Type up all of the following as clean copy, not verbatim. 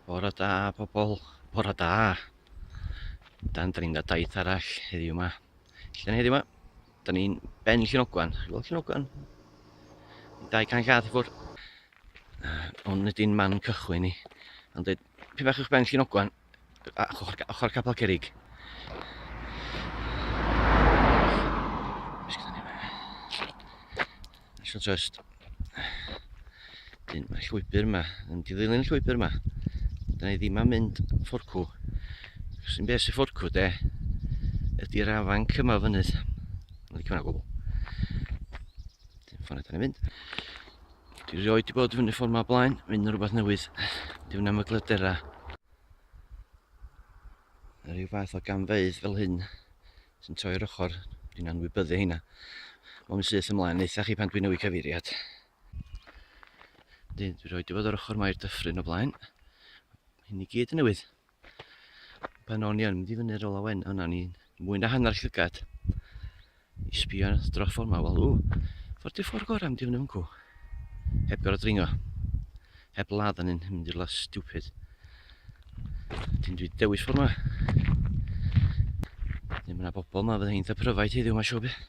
Bore da pobol, bore da. Dan, da ni'n daith arall heddiw yma. Lle da ni heddiw yma? Da ni'n ben Llyn Ogwan. Chi'n gweld Llyn Ogwan? 200 llath i ffwrdd. Hwn ydy'n man cychwyn ni. Ond dweud, pe bach uwch ben Llyn Ogwan, ochr, ochr Capel Cerig. National Trust. Dyn, mae'r llwybr yma, yn dilyn y llwybr yma. Dyna ni ddim am mynd fforcw. Sy'n beth sy'n fforcw de, ydy'r afanc yma fynydd. Mae'n licio hwnna gwbl. Dim ffordd yna ni'n mynd. Dwi rioed wedi bod fyny ffordd yma blaen, mynd yn rhywbeth newydd. Di hwnna am y glyderau. Rhyw fath o gamfeydd fel hyn sy'n troi'r ochr, dwi'n anwybyddu heina. Mae'n mynd syth ymlaen, neitha chi pan dwi'n newid cyfeiriad. Dyn, dwi rhoi bod ar ochr mae'r dyffryn o blaen. Hyn i gyd yn newydd. Pan o'n i yn mynd i fyny'r ola wen, yna ni mwy na hanner llygad i sbio dros ffordd yma, wel, ww, ffordd di'r ffordd gorau mynd i fyny hwncw. Heb gorau dringo. Heb ladd yn un, mynd i'r las stupid. Dyn dwi dewis ffordd yma. Dyn mae yna bobl yma fydd hi'n pryfaid heddiw mae siŵr beth.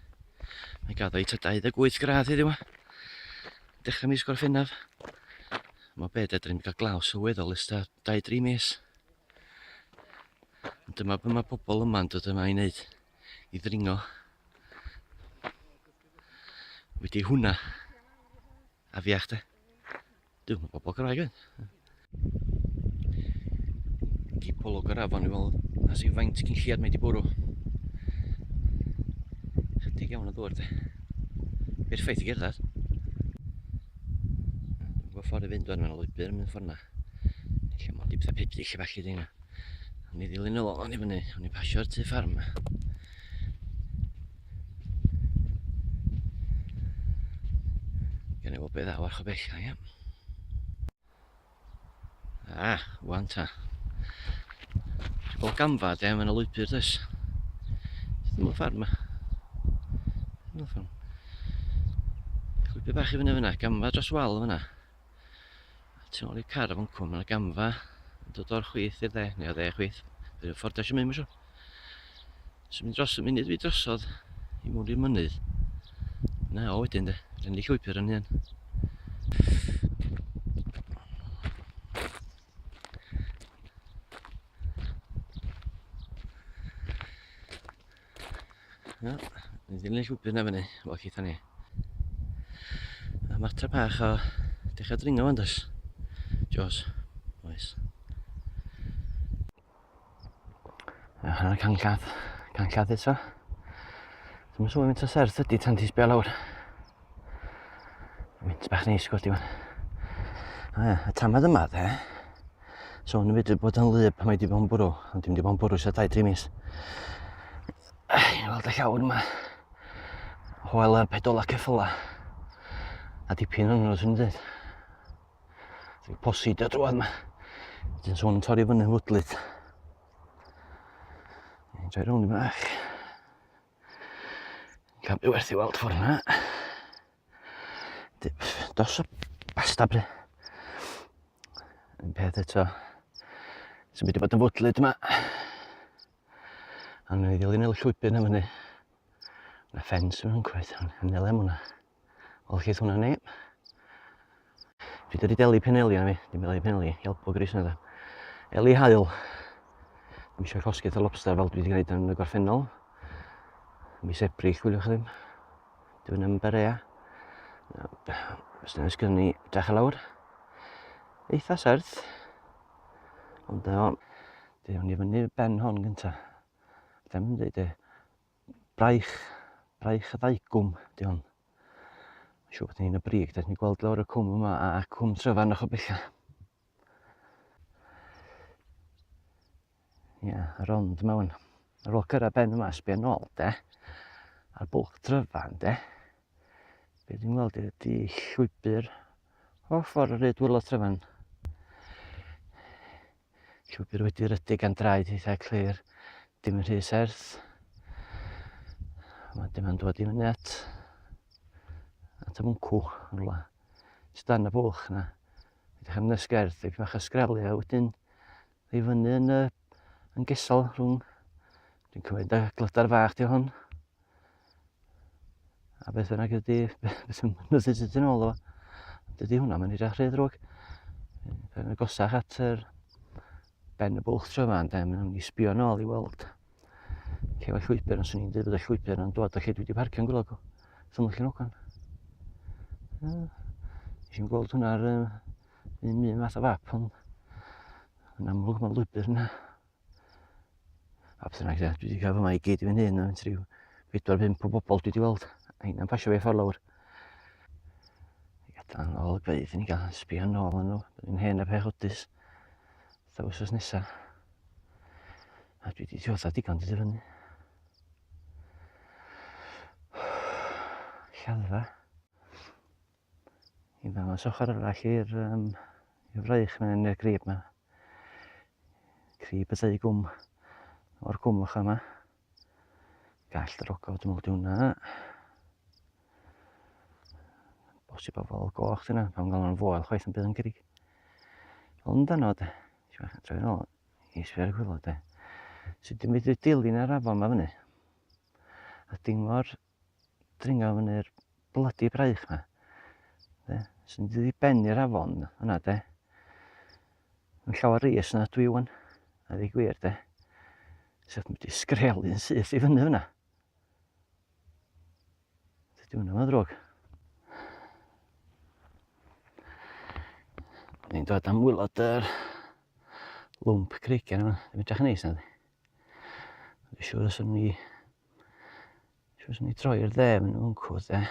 Mae gaddo i ta 28 gradd heddiw yma. Dechrau mis Gorffennaf. Mae beth edrych yn cael glaw sylweddol ys ta 2-3 mis. Ond dyma beth mae pobl yma'n dod yma i wneud. I ddringo. Wedi hwnna. Afiach de. Duw, mae bobl Cymraeg yn. Cipolwg yr afon i weld as i faint cyn lliad mae di bwrw. Chydig iawn o ddŵr de. Perffaith i gerdded. Dwi'n gwybod ffordd i fynd o'n mae'n lwybr yn mynd ffordd na. Lle mond i pethau pibli lle falle di yna. O'n i ddilyn y lôn i fyny, o'n i pasio'r tŷ ffarm. Gen i weld beth ddaw ar chobella, ia. Ah, wan ta. Ti'n gweld gamfa, de, mae'n lwybr, does? Ddim yn ffarm, ma. Ddim yn ffarm. Llwybr bach i fyny fyna, gamfa dros wal fyna. Tu ôl i'r car fan cwm, mae yna gamfa yn dod o'r chwith i'r dde, neu o dde chwith. Fydd y ffordd eisiau mynd, mae'n siŵr. So mynd dros y munud fi drosodd i mewn i'r mynydd. Na, o wedyn de, rhennu llwybr yn hyn. Ia, ni ddilyn y llwybr na fyny, wel ceitha ni. A mater bach o dechrau dringo fan does? Jos, oes. A hanner canllath, canllath eto. Dwi'n sôn mynd o serth ydy tan ti sbio lawr. Mynd bach neis gweld i fan. A ia, y tamad yma de. So yn fedru bod yn wlyb pan mae di bod yn bwrw, ond dim di bod yn bwrw ers 2-3 mis. I'n weld y llawr yma. Hoel y pedola ceffyla. A dipyn o'n nhw, swn i'n dweud. Dwi'n posi dy drwad yma. Dwi'n sôn yn torri fyny fwdlyd. Ni'n troi rownd i bach. Cael by werth i weld ffordd yna. Dos o basta bre. Un peth eto. Sy'n mynd i bod yn fwdlyd yma. A ni ddilyn y llwybr na fyny. Mae ffens yn cweit, yn elem hwnna. Wel, lleith hwnna ni. Dwi wedi deli peneli yna fi, dim eli peneli, helpu gris yna. Eli hael. Dwi'n eisiau rhosgyd y lobster fel dwi wedi gwneud yn y gorffennol. Mis Ebrill, wyliwch ddim. Dwi'n yn Berea. Os yna sgynny ni drach lawr. Eitha serth. Ond o, dwi'n i fyny ben hon gynta. Dwi'n mynd dweud e, braich, braich y ddaugwm, di hon. Siŵr bod ni'n y brig, da ni'n gweld lawr y cwm yma a cwm Tryfan o'ch o bella. Ie, yeah, rond yma wan. Ar ôl cyrraedd ben yma, sbio nôl, de. Ar bwlch Tryfan, de. Be dwi'n weld ydy llwybr o ffordd yr ryd wylo Tryfan. Llwybr wedi rydu gan draed eitha clir, dim yn rhy serth. Mae dim yn dod i fyny at at y mwncw yn rhywle. Jyst dan y bwlch yna. Edrych am y sgerdd, dipyn bach o sgrelu a wedyn I fyny yn y yn gesol rhwng dwi'n cymryd y glydar fach di hwn. A beth bynnag ydy, beth yn mynydd sydd yn ôl o. Dydy hwnna, mae'n edrych rhy ddrwg. Yn agosach at yr ben y bwlch tro yma, ynde, mae'n mynd i sbio nôl i weld lle mae llwybr, ond swn i'n dweud bod y llwybr yna'n dod o lle dwi wedi parcio'n gwylog o. Thymol llun ogan. Nes i'n gweld hwnna ar un un fath o fap, ond yn amlwg mae'n lwybr yna. A beth bynnag, dwi wedi cael fy i gyd i fy hun, a rhyw 4-5 o bobl dwi wedi weld. A hynna'n pasio fi ffordd lawr. I gadael yn ôl y gweith, i ni gael sbio nôl yn nhw. Bydd yn hen a pechodus. Fatha wythnos nesa. A dwi wedi diodda digon dod i fyny. Lladdfa. I ddangos ochr arall i'r um, i'r fraich mae'n i'r grib yma. Crib y ddeu gwm o'r gwm ochr yma. Gall yr ogof, dwi'n meddwl di hwnna. Bosib o foel goch dyna, pan gael nhw'n foel chwaith yn bydd yn grig. Ond yno de, troi yn ôl, i sbio ar y gwylod de. So dwi'n mynd i dilyn yr afon ma fyny. A dim mor dringo fyny'r blydi braich ma. De, sy'n dod i ben i'r afon yna de. Yn llawer reis na dwi wan. A ddi gwir de. Sy'n mynd i sgrelu'n syth i fyny fyna. Dydy hwnna mae'n ddrwg. Ni'n dod am wylod yr lwmp creigiau yma. Ddim edrych yn neis na. Dwi'n siŵr os o'n ni... Siŵr os o'n ni troi i'r dde mynd o'n cwr de.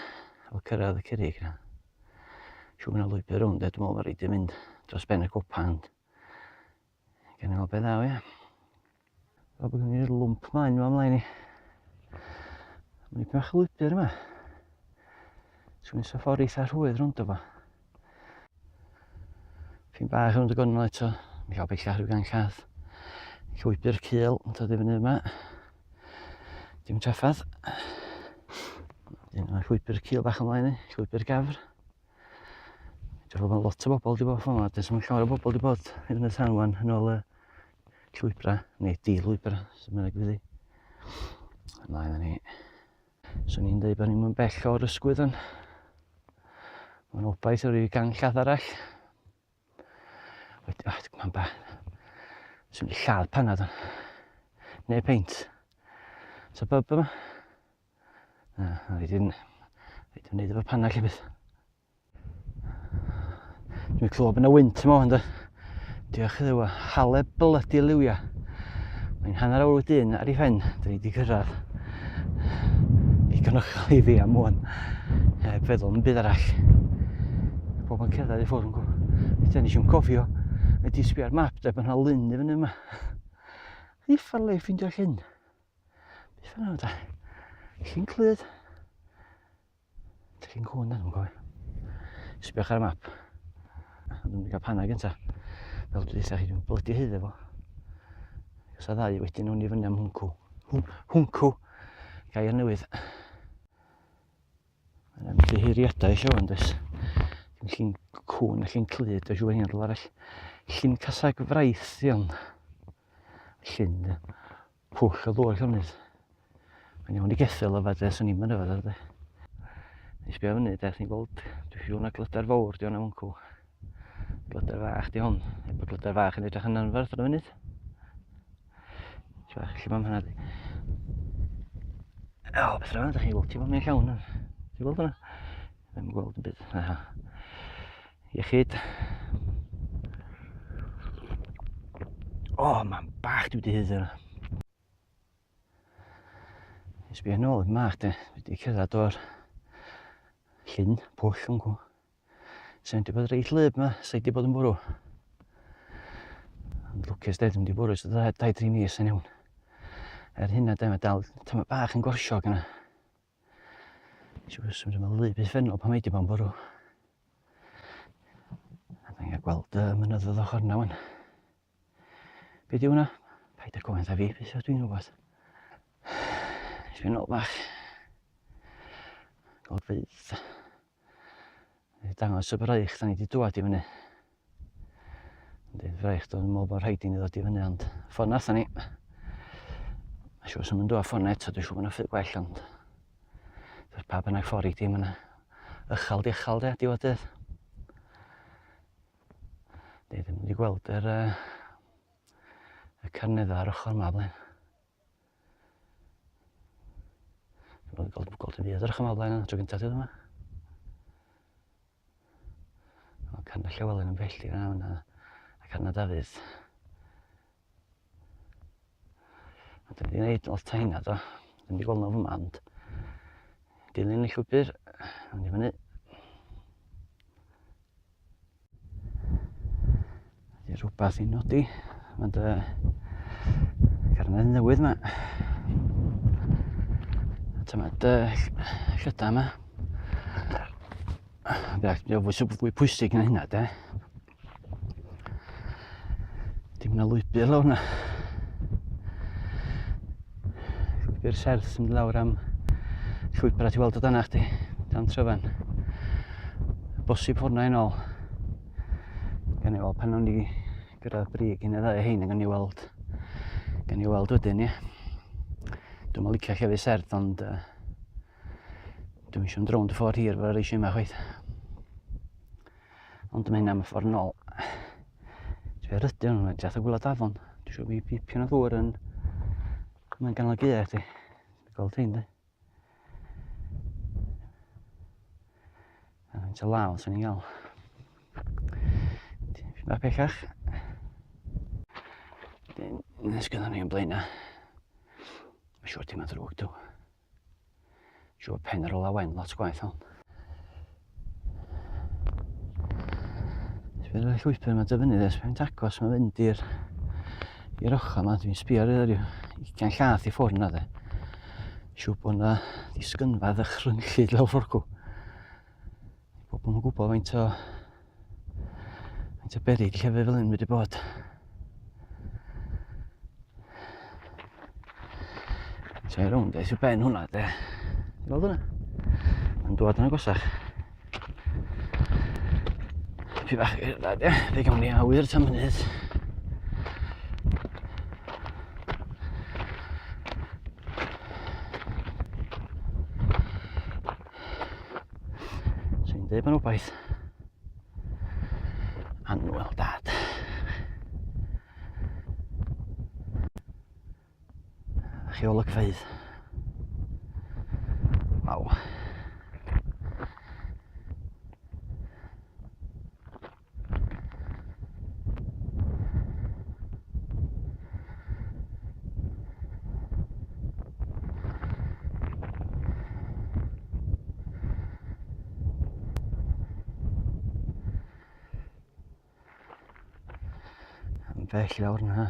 Efo cyrraedd y cerrig yna. Siŵr mae'n lwybr rownd de. Dwi'n meddwl mae'n rhaid i mynd dros ben y copa. Ond... Gen i weld beth ddaw, ie. Fel bod gen i'r lwmp maen yma ymlaen i. Mae'n bach lwybr yma. Swn i'n ffordd eitha rhwydd rownd o fo. Ffin bach rownd y gornel eto. Mae'n llaw bellach rhyw gan llath. Llwybr cul yn dod i fyny yma. Dim traffadd. Dyna llwybr cul bach ymlaen i, llwybr gafr. Dwi'n meddwl bod lot o bobl wedi bod ffordd yma. Dwi'n meddwl llawer o bobl wedi bod i fyny tan wan yn ôl y llwybrau, neu di lwybrau, sy'n mynd ag Ymlaen â ni. Swn i'n dweud bod ni'n mynd bell o'r ysgwydd yn. Mae'n obaith o'r gan lladd arall. Wedi, oh, mae'n ba. Swn i'n lladd panad o'n. Neu peint. So bub yma. Na, rhaid i'n rhaid i'n neud efo panad lle byth. Dwi'n clywed bod yna wynt yma ond diolch i Dduw, hale blydi liwia. Mae'n hanner awr wedi un ar ei phen, dyn ni wedi cyrraedd. Digon uchel i fi am wan. Heb feddwl yn byd arall. Bob yn cerdded i ffwrdd yn gwybod. Wedyn nes i'n cofio, wedi sbio ar map, de, bod yna lyn i fyny yma. Uffar le ffeindio llyn. Beth yna da? Llyn Clyd. Llyn Cwn, dwi'n cofio. Sbiwch ar y map. Dwi'n mynd i gael panau gynta. Fel dwi'n dweud chi, dwi'n blydi hyd efo. Os a ddau wedyn o'n i fyny am hwncw. Hwncw! Gair newydd. Mae'n ymddiheuriadau eisiau o'n does. Dim llyn cwn a llyn clyd, oes rhywbeth hyn arall. Llyn casag fraith, iawn. Llyn pwll o ddŵr llonydd. Mae'n iawn i geffyl yfed de, swn i'm yn yfed ar de. Nes sbio fyny de, ni'n gweld, dwi'n siŵr na glydar fawr di hwnna wncw. Glydar fach di hon, efo glydar fach yn edrych yn anferth ar y funud. Ti'n bach, lle mae'n hynna di. O, beth rhaid, ydych chi'n gweld, ti'n gweld mi'n llawn. Ti'n gweld hwnna? Ddim yn gweld yn byd. Aha. Iechyd. O, oh, mae'n bach dwi wedi hyd yna. Nes fi yn ôl i'r mach de, dwi wedi cerdded o'r llyn, pwll yn gww. Sa'n wedi bod reit lyb yma, sa'n wedi bod yn bwrw. Ond lwcus de, dwi'n wedi bwrw, so 2-3 mis yn iawn. Er hynna de, mae dal tyma bach yn gorsiog yna. Siwr symud yma lyb uffernol pan mae di bod yn bwrw. A da ni'n cael gweld y mynyddoedd ochr yna wan. Be di hwnna? Paid â gofyn wrtha fi, beth ydw i'n gwybod. Nes fi'n ôl bach. Golfeydd. Dangos y braich, da ni wedi dŵad i fyny. Yndi. Fraich, dwi'n meddwl bod rhaid i ni ddod i fyny, ond ffordd nath ni. Mae'n siŵr sy'n mynd dod ffordd eto, dwi'n siŵr bod yna ffyrdd gwell, ond pa bynnag ffordd i ti, mae'n ychal di ychal de, diwedd dydd. Dwi ddim wedi gweld yr, y carneddau ar ochr yma blaen. Dwi'n gweld, gweld yn byd ar ochr yma blaen, tro gyntaf dwi yma. O, Carna Llywelyn yn bell i yna, yna, a Carna Dafydd. A dwi wedi gwneud lot o hynna do. Dwi'n wedi gweld nhw fyma, ond dilyn y llwybr, mynd i fyny. Ydy rhywbeth i nodi. Mae'n dy carnedd newydd yma. A dyma dy llyda yma. Be, fwy, fwy pwysig na hynna, de. Dim yna lwybr lawr yna. Llwybr serth sy'n mynd lawr am llwybr a ti weld o dan chdi, dan tryfan. Bosib ffordd na yn ôl. Gan i weld pan o'n i gyrraedd brig un neu ddau o hein, gan i weld, gan i weld wedyn, ie. Dwi'n meddwl licio llefydd serth, ond uh, dwi'n eisiau mynd rownd y ffordd hir fel yr eisiau yma chwaith. Ond mae hynna am y ffordd nôl. Dwi'n rydyn nhw'n mynd, jath o gwylod afon. Dwi'n siŵr fi pipio o ddŵr yn... Mae'n ganol gaeaf ti. Dwi'n gweld hyn, di. A faint o law sy'n ni'n gael. Tipyn bach pellach. Dyn, nes gyda ni yn blaen na. Mae'n siŵr ti'n ddrwg, dw. Siŵr pen ar ola wen, lot gwaith hon. Sbio ar y llwybr yma dyfynu dde, sbio agos mae'n fynd i'r i'r ochr yma, dwi'n sbio ar yr ugain llath i ffwrdd yna dde. Siŵr bod yna ddisgynfa ddychrynllyd lawr ffordd cw. Pobl yn gwybod faint o faint o beryg llefydd fel hyn wedi bod. Ti'n rownd eith yw ben hwnna de. Ti'n gweld hwnna? Mae'n dod yn agosach. Fi bach i'r de, fe gawn ni awyr tan mynydd. Swn i'n dweud mae'n obaith. Anwyl dad. Chi olygfeydd. Waw. Yn bell lawr yna.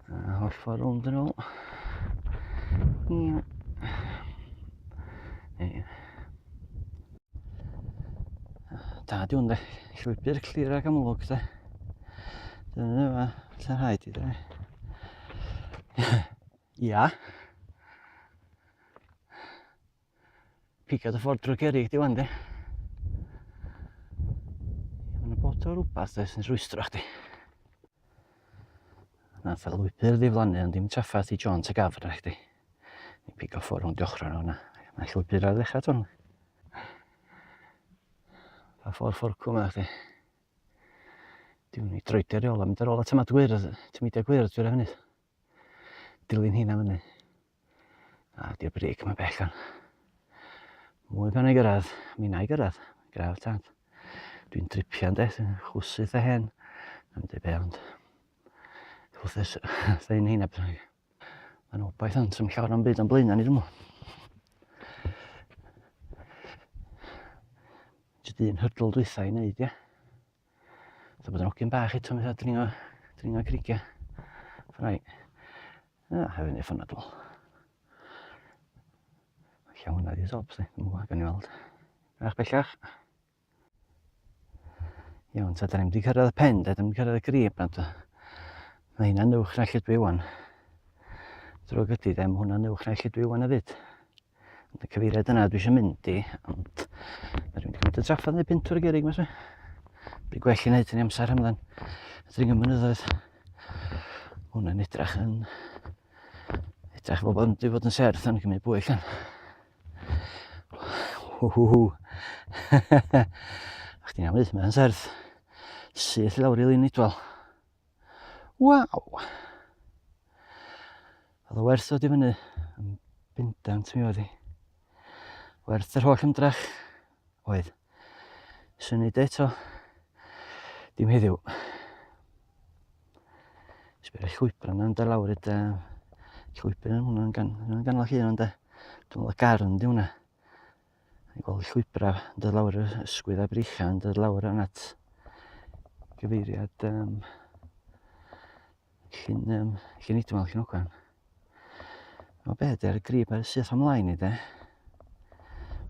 A holl ffordd rownd yn ôl. Ie. Ie. Da di hwn de. Llwybr clir ac amlwg de. Dyna yma, lle rhaid i de. Ia. Pigo dy ffordd drwy gerrig di wan di. Mae'n bod o rhywbeth de sy'n rhwystro chdi. Nath y lwybr ddiflannu ond dim trafferth i John Tygafr na chdi. Ni'n pigo ffordd rownd ochr nhw na. Mae llwybr ar ddechrau ton. Pa ffordd fforcw yma chdi. Dwi'n i droedio ar ôl a mynd ar ôl at y gwyrdd, tymidiau gwyrdd dwi'n rhaid. Dilyn hynna fyny. A di'r brig yma bell o'n. Mwy pan ei gyrraedd, mi na i gyrraedd. Graf tad. Dwi'n dripian de, chwsu eitha hen. Am dweud be ond. Chwthus, ddeun hynna beth bynnag. Mae'n obaith ond, sy'n llawer o'n byd o'n blaenau ni dwi'n meddwl. Jyst un hydl dwytha i wneud, ie. So bod yn ogyn bach eto, mae'n dringo, dringo creigiau. Ffrau. A, hefyd neu ffynna dwi'n Lle hwnna di top, si. Dwi'n gwybod, gan i weld. Bach bellach. Iawn, ta, da ni'n mynd i cyrraedd y pen, da ni'n mynd i cyrraedd y grib, na, mae hynna'n uwch na lle dwi wan. Drwg ydy, de, mae hwnna'n uwch na lle dwi wan hefyd. Ond y cyfeiriad yna dwi eisiau mynd i, ond mae rhywun wedi cymryd y trafferth neu pintwr y gerig, mas mi. Bryd gwell i wneud yn amser hamdden. Dringo mynyddoedd. Hwnna'n edrych yn... Edrych fel bod yn fod yn serth yn cymryd bwyll yn. Hw-hw-hw. Ach ti'n iawn, mae'n serth. Syth i lawr i Lyn Idwal. Waw! Oedd o werth dod i fyny yn bendant mi oedd hi. Werth yr holl ymdrech oedd. Swn i eto. Dim heddiw. Sbio'r llwybr yna'n dod lawr i dy llwybr yn hwnna'n gan, hwnna'n ganol llun ond de. Dwi'n meddwl y garn di hwnna. Ni'n gweld y llwybrau yn dod lawr y ysgwydd a breichiau yn dod lawr yn at gyfeiriad um, llyn, um, llyn Idwal, llyn Ogwen. Mae be, de, ar y grib ar y syth ymlaen i de.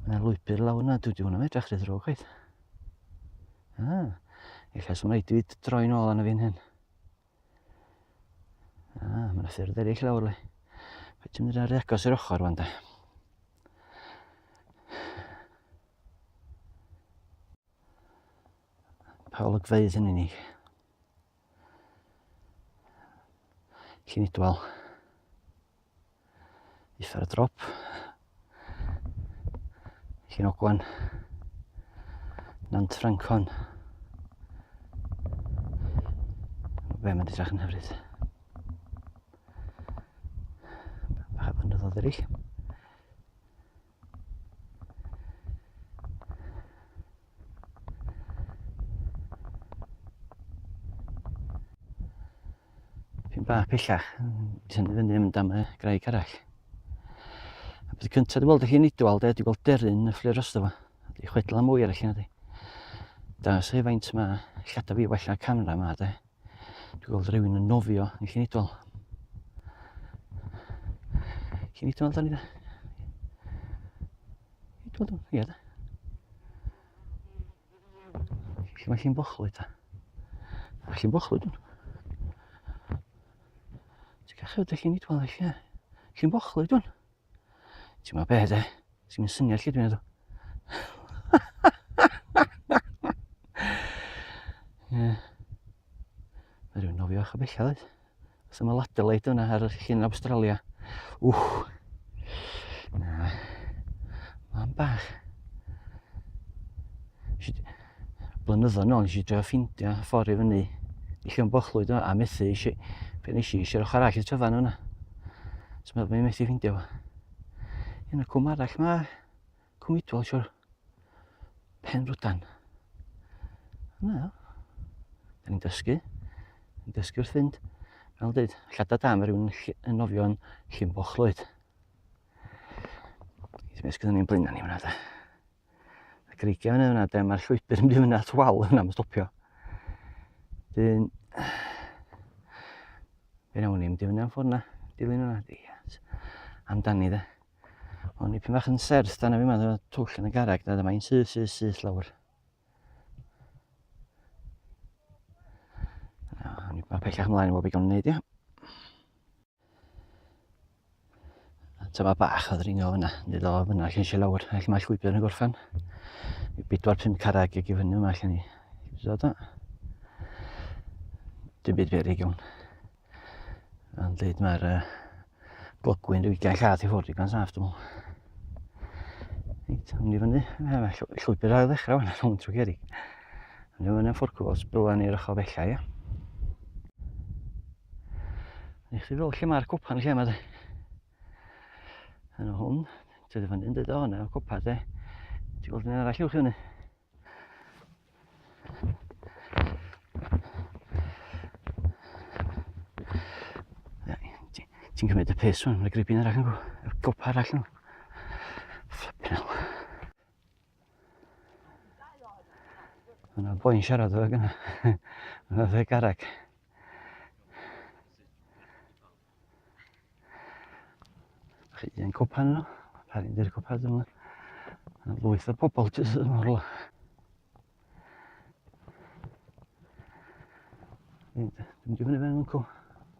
Mae yna lwybr lawr yna, dwi wedi hwnna'n edrych rhy ddrwg chwaith. Ah, ella sy'n rhaid i fi droi'n ôl arno fi'n hyn. Ah, mae yna ffyrdd eraill lawr le. Fe ti'n mynd ar agos i'r ochr wan da. Pa olygfeydd yn unig. Llyn Idwal. Uffar y drop. Llyn Ogwan. Nant Ffrancon. Be mae'n edrych yn hyfryd. Bach o fynyddoedd eraill. Pyn bach pellach, tynnu fyny yn mynd am y graig arall. A beth cyntaf dwi'n weld y llun idwal, de, dwi'n gweld deryn y fflio drosto fo. Di chwedl am mwy arall yna di. Da, se faint ma llada fi wella camera ma, de. Dwi'n gweld rhywun yn nofio yn llun idwal. Llun idwal, da ni da. Idwal, ie da. Lle mae llun bochlwyd ta? A llun bochlwyd hwn. Ti'n cael chyd llun idwal felly, Llun bochlwyd hwn. Ti'n meddwl be de? Ti'n mynd syniad lle dwi'n edrych. Ie. Mae rhywun nofio ach o bella, oes? Os yma Adelaide yna ar y llun Awstralia. Wch. Na. Mam bach. Blynyddoedd nôl, nes i drio ffindio ffordd i fyny i Llyn Bochlwyd a methu eisiau, fe nes i eisiau'r ochr arall i'r tryfan yna. So mae'n methu ffindio fo. Un o'r cwm arall mae Cwm Idwal siwr. Pen Rwdan. Na. Da ni'n dysgu. Ni'n dysgu wrth fynd. Fel dweud, llada da, mae rhywun yn nofio yn Llyn Bochlwyd. Beth sgynnon ni'n blaenau ni hwnna da. Y greigiau fyny hwnna de, mae'r llwybr yn mynd i fyny at wal yna, mae'n stopio. Dyn... Fe wnawn ni mynd i fyny am ffordd yna, dilyn hwnna. Amdani de. Ond nipyn bach yn serth dan y fi yma, twll yn y garreg, da, mae'n syth, syth, syth lawr. Mae pellach ymlaen i weld beth gawn wneud, ia. Dyma bach o ddringo fyna, nid o fyna lle eisiau lawr, lle mae llwybr yn y gorffan. I bedwar pum carreg ag i fyny yma lle ni ddod o. Dim byd beryg iawn. Ond dweud mae'r uh, glogwyn rhyw ugain llath i ffwrdd digon saff, dwi'n meddwl. Reit, mynd i fyny. Mae llwybr ar ddechrau fan, rhwng trwy gerig. Mynd i fyny am ffwrcwls, bywan i'r ochr bella, ia. Neu chdi fel lle mae'r copan lle yma, de. Yna hwn, ti'n dod fyny yn dweud, o, yna copa, de. Ti'n gweld un arall uwch i fyny. Ti'n cymryd y piss wan, mae'n gribin arall yn gwybod, y gopa arall yn Flippin hell. Yna boi'n siarad efo gyna. Yna fe garag. Chi un copan yno. Pa un di'r copan yma? Yna lwyth o pobl jyst yn rhywle. Dwi'n mynd i fyny ben hwncw.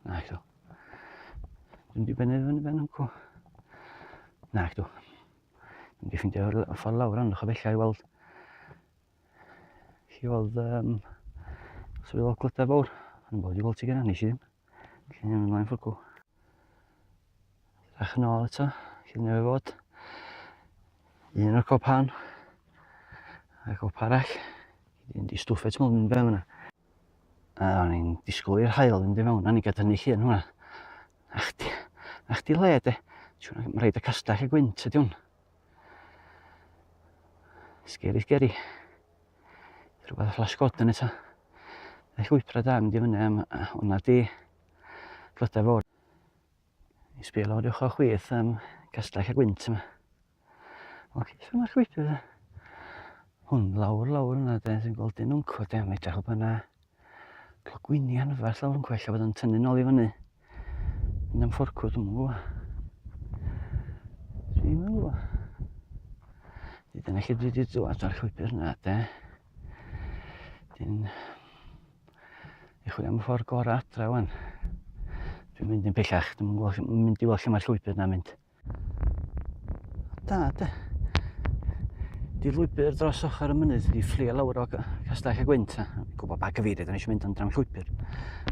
Na, ydw. Dwi'n mynd i fyny fyny ben hwncw. Na, ydw. Dwi'n mynd i ffeindio'r ffordd lawr ond o'ch bellach i weld Chi weld, um, os yw'n weld glydau fawr, yn bod i weld ti gyda, nes i ddim. Felly ni'n mynd mlaen ffwrcw. Edrych yn ôl eto, lle newydd fod. Un o'r copan, a copa arall. Un di stwff eto, mynd fewn yna. A o'n i'n disgwyl i'r haul fynd i fewn, a ni gael tynnu llun hwnna. Na chdi, na chdi le, de. Mae'n rhaid y castell y gwynt ydy hwn. Scary, scary. Rhywbeth flash gordon eto. Y llwybrau da mynd i fyny am hwnna di blodau fawr. I sbio lawr i ochr chwith am castell y gwynt yma. Oce, so mae'r llwybr hwn lawr lawr yna de, sy'n gweld un wncw de, mae'n edrych o byna clogwyni anferth lawr yn ella bod o'n tynnu nôl i fyny. Mynd am fforcw, dwi'n gwybod. Dwi'n gwybod. Dyna lle dwi wedi dod o'r llwybr yna, de. Dyn... I chwilio am y ffordd gorau adra wan. Dwi'n mynd yn pellach, dwi'n mynd i weld lle mae'r llwybr yna'n mynd. Da, de. Di lwybr dros ochr y mynydd wedi fflio lawr o Castell y Gwynt. A gwybod ba gyfeiriad da ni eisiau mynd ond am llwybr.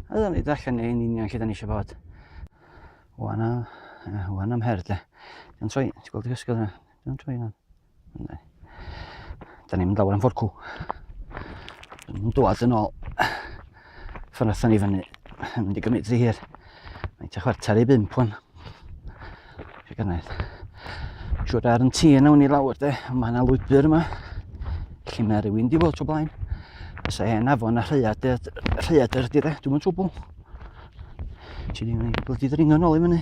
A dda ni allan yn union lle da ni eisiau bod. Wan am, wan am her, de. Dwi'n troi, ti'n gweld y cysgod yna? Dwi'n troi yna. Da ni'n mynd lawr am ffordd cw. Dwi'n dwad yn ôl. Ffordd nathon ni fyny. Yn mynd i gymryd rhy hir. Mae'n tua 4:45 wan. Fe gynnydd. Siwr ar yn tîn awn ni lawr de. Mae yna lwybr yma. Lle mae rhywun di fod o blaen. Fysa hen afon a rhaeadr, rhaeadr di de. Dwi'n mynd trwbl. Ti ddim yn blydi ddringo nôl i fyny.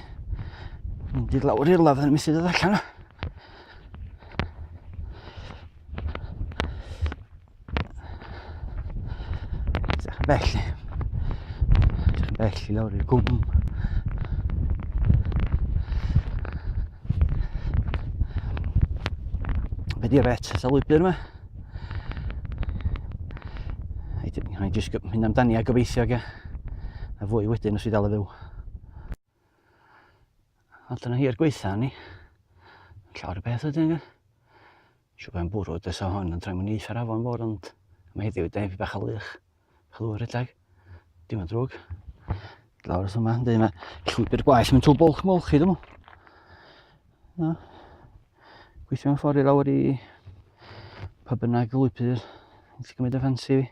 Mynd i lawr i'r lafn, methu dod allan. Edrych yn bell. Edrych yn bell i lawr i'r gwm. Be di'r ret y lwybr yma? Rhaid jyst mynd amdani a gobeithio ge. A fwy wedyn os i dal y fyw. A dyna hi'r gweitha ni. Llawer o beth ydyn ni. Siw ben bwrw dys o hwn yn troi mewn i eitha'r afon fawr, ond mae heddiw de, fi bach o lych. Bach o ddŵr rhedeg. Dim yn drwg. Lawr wrth yma, dweud mae llwybr gwell mynd trwy bwlch molchi, dwi'n meddwl. Na. Gweithio mewn ffordd i lawr i pa bynnag lwybr yn gymryd y ffansi fi.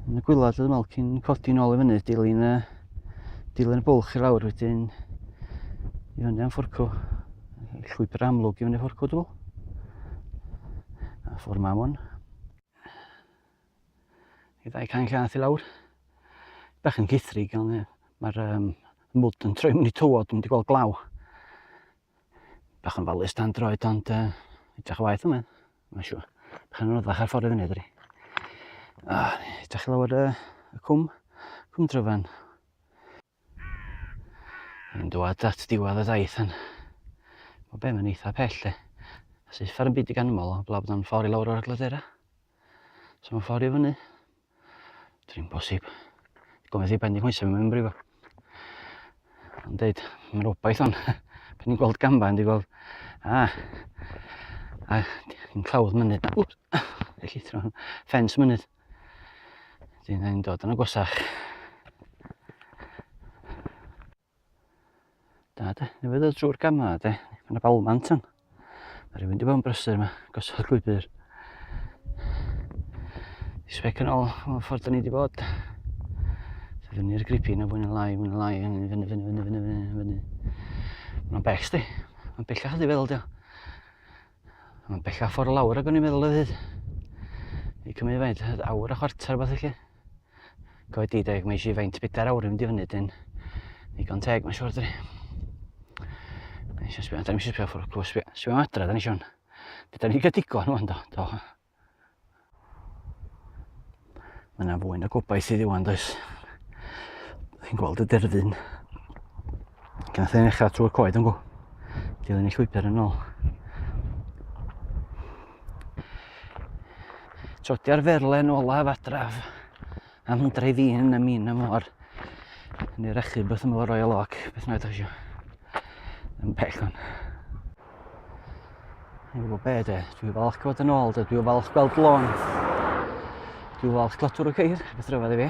Yn y gwylod dwi'n meddwl cyn codi nôl i fyny, dilyn y, dilyn y bwlch i lawr wedyn i fyny am ffwrcw. Llwybr amlwg i fyny ffwrcw dwi'n meddwl. A ffordd ma hwn. I ddau can llath i lawr. Bach yn llithrig, ond mae'r um, mwd yn troi mewn i tywod, dwi'n mynd i gweld glaw. Bach yn falus dan droed, ond uh, edrych o waith yma. Mae'n siŵr. Bach yn anoddach ar ffordd i fyny, dydi. Ah, edrych i lawr y, y cwm, cwm Dryfan. Yn dwad at diwedd y daith yn. Mae be mae'n eitha pell, de. A syth ar yn byd i ganmol o blaw bod o'n ffordd i lawr o'r glodera. So mae'n ffordd i fyny. Dwi'n bosib. Gofyn i ben di nghoesau mae'n brifo. Ond deud, mae'n obaith on. Pan ni'n gweld gamba, yn di gweld, a, a, yn clawdd mynydd na. Wps, y llithro, ffens mynydd. Dwi'n dod yn agosach. Da de, newydd ddod drwy'r gamma de, mae yna balmant yn. Mae rhywun wedi bod yn brysur yma, gosod llwybr. I sbec yn ôl, o'r ffordd da ni wedi bod. So fyny'r gripin a fwy na lai, fwy na lai, fyny, fyny, fyny, fyny, fyny, fyny, fyny. Mae'n bell, sti. Mae'n bellach ydi feddwl, dio. Mae'n bellach ffordd lawr ag o'n i'n meddwl oedd hyd. I cymryd faint, awr a chwarter beth felly. Coed di deg, mae eisiau faint bedair awr i fynd i fyny dyn. Digon teg, mae'n siŵr dydi. Da ni eisiau sbio, da ni eisiau sbio ffwrdd clws, sbio, sbio am adra, da ni eisiau. Da ni gael digon wan, do, do. Mae yna fwy na gobaith i ddiwan, does. Chi'n gweld y derfyn. Gan eich trwy'r coed yn gwybod. Dilyn y llwybr yn ôl. Trodia'r ferlen olaf adraf am dreifin y min y môr. Neu'r achub wrth ymyl y Royal Oak, beth na ydych eisiau. Yn pell o'n. Dwi'n gwybod be de, dwi'n falch gweld yn ôl de, dwi'n falch gweld lôn. Dwi'n falch clotwr o ceir, beth rhyfedd i fi.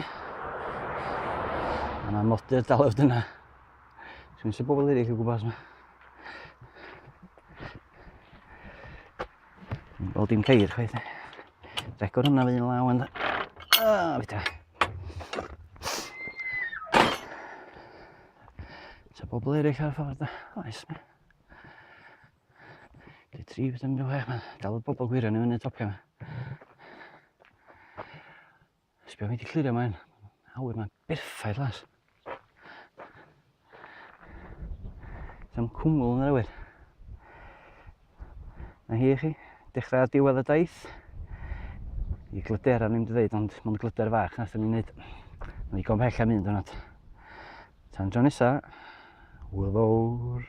A mae modur dal efo dyna. Dwi'n eisiau bobl eraill o gwmpas yma. Dwi'n gweld dim ceir chwaith. Record hwnna fydd yn law yn... Ah, fydda. Sa bobl eraill ar y ffordd da. Oes, mi. Di tri beth yn mynd yma. Dal y bobl gwirion i fyny topio yma. Sbio fi di clirio mae'n awyr mae'n berffaith las. Sam cwmwl yn yr awyr. Na hi i chi, dechrau ar diwedd y daith. I glydera ni'n dweud, ond mae'n glyder fach nath ni'n neud. Mae'n ddigon pell am un diwrnod. Tan dro nesa, hwyl fawr.